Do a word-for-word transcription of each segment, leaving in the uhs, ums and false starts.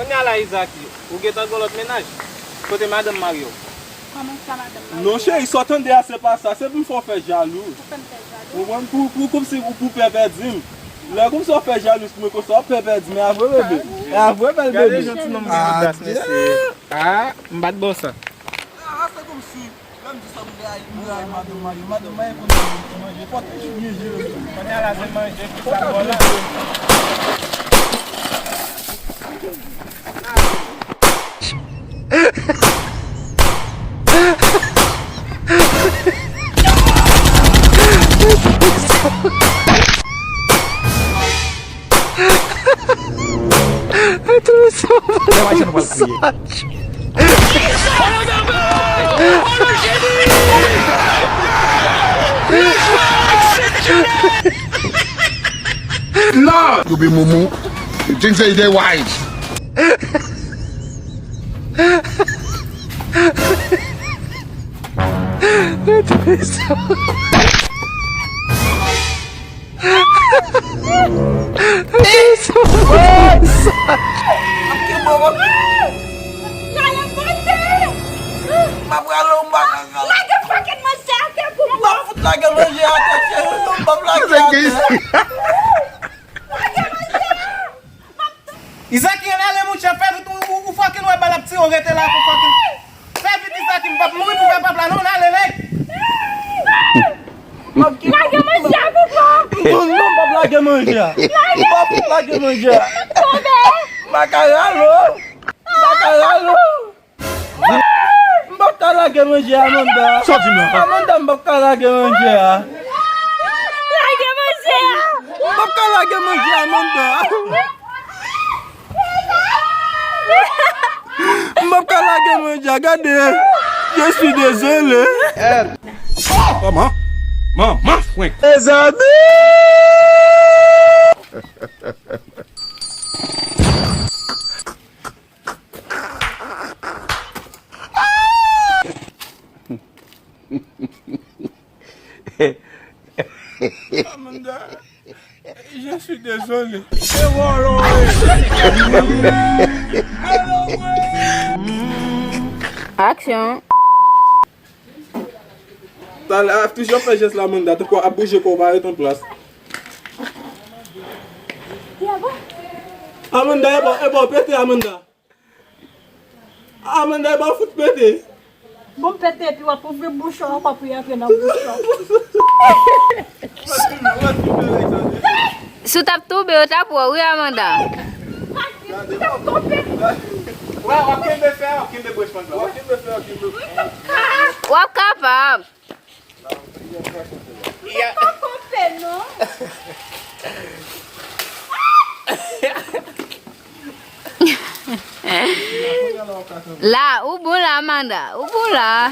Kounye a la, Izaki, ou gentan gen lòt mennaj? Kote madanm mari w? Kòman sa, madanm mari w? Non, cheri, sa w tande a, se pa sa. Se pou m fè w fè jalou. Ou fè m fè jalou? Ou konprann? Pou, pou, kòmsi ou pou pè pèdi m. Lè kòmsi w ap fè jalou sou mwen konsa, w ap pè pèdi m. E a vre, bebe? E a vre, bèl bebe? Gade jan ti nonm gen odas, mesye. Ah, m pa t ba w sa. Ah, se kòmsi, lè m di sa, m rayi, m rayi madanm mari, madanm mari konn manje, fò toujou byen jere. Kounye a la, se manje ki sa bò la. Lord! You be mumu. You think say you dey wise? M ap kenbe w. M ap rale w, m pa ka rale. Lage pakèt manje atè pou mwen. M ap fout lage manje atè, cheri. Non, m p ap lage atè. Lage manje a. Izaki, ann ale, monchè, fè vit, ou, ou, ou fucking wè bal ap tire, ou rete la pou fucking. Fè vit, Izaki, m p ap mouri pou fè pap la, non, ann ale, nèg. Lage manje a pou mwen. Non, non, m p ap lage manje a. Lage. M p ap lage manje a. Tonbe. M pa ka rale w. M pa ka rale w. M p ap ka lage manje a, Amanda. Sa w di m la? Amanda, m p ap ka lage manje a. Lage manje a. M p ap ka lage manje a, Amanda. M p ap ka lage manje a, gade. Je suis désolé. Kòman? Manman frenk. Mezanmi! Amanda, je suis désolé. Se vòlò, wi. Aksyon. Talè, ap toujou ap fè jès la, Amanda. Tankou ap bouje kò w, pa ret an plas. Amanda, e bò, e bò, pete, Amanda. Amanda, e bò, fout pete. Bon, pete, epi w ap ouvri bouch ou ankò pou y antre nan bouch ou. Si w t ap tonbe, yo t ap wè w, wi, Amanda. W ap kenbe fè, w ap kenbe brèch manje la. W ap kenbe fè, w ap kenbe. W ap kapab. Mwen pa konpe, non. La, ou bon la, Amanda. Ou bon la.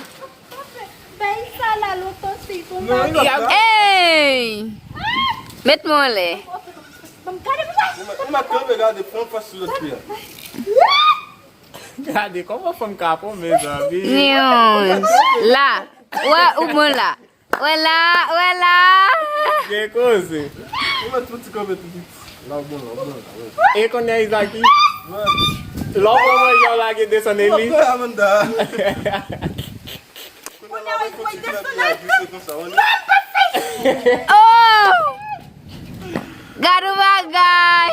Bay sa la, lontan se konn pa. Ey! Met mwen anlè. Ban m gade pou mwen. Ou mèt kanpe, gade, pran fas sou lòt pye a. Gade kòman fanm kapon, mezanmi. Nyon. La. Wè, ou bon la. Wè la, wè la. Gen koze. Ou mèt fouti kanpe tou piti. La, ou bon la, ou bon la, wi. E konnen Izaki? Wè. Lè w pran manje, w lage desann e li. Ou ap fè Amanda. Kounye a, w ap fè desann. Oh! Gad yon bagay!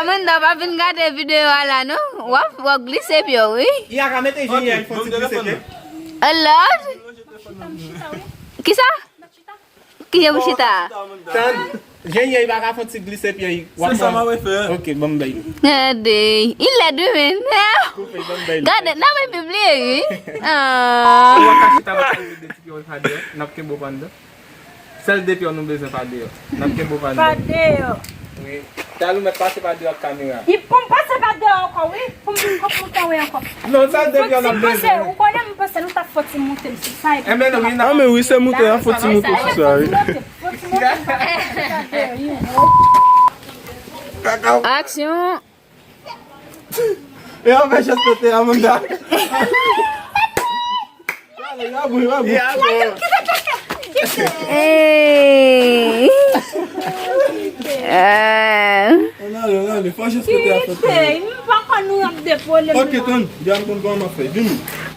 Amanda, pa vin gade videyo a la, non. W ap, w ap glise pye w, wi. Ya ka mete Jeniel fon ti glise pye. Oh, Lord! Kisa? Ki jan pou chita? Tan, Jeniel pa ka fon ti glise pye. Se sa m ap fè. Ok, ban m bay. Gade, il lèd, wi, men. Koupe, ban m bay. Gade, n ap pibliye, wi. Ah. Ou pa ka chita, pa pale de ti pye w pa deyò. N ap kenbe w pa anndan. Sèl de pye w nou bezwen pa deyò. N ap kenbe w pa anndan. Pa deyò. Wi. Talè w mèt pase pa deyò ak kamera. I pou m pase pa deyò ankò, wi. Pou m vin konprann ou ankò. Non, sèl de pye w n ap bezwen. Ou konnen m panse nou t ap fò ti moute m sou sa, epi. Enben, wi, n ap. Ah, men wi, se moute, n ap fò ti moute sou sa, wi. Fò ti moute m pase pa deyò, wi. Aksyon. E anpè jès pete, Amanda. Hey. Ah. Fò jis rete a fè. Kite, m pa konn nou ap depole m. Ok, tann, di a m konn kòman m ap fè. Vini.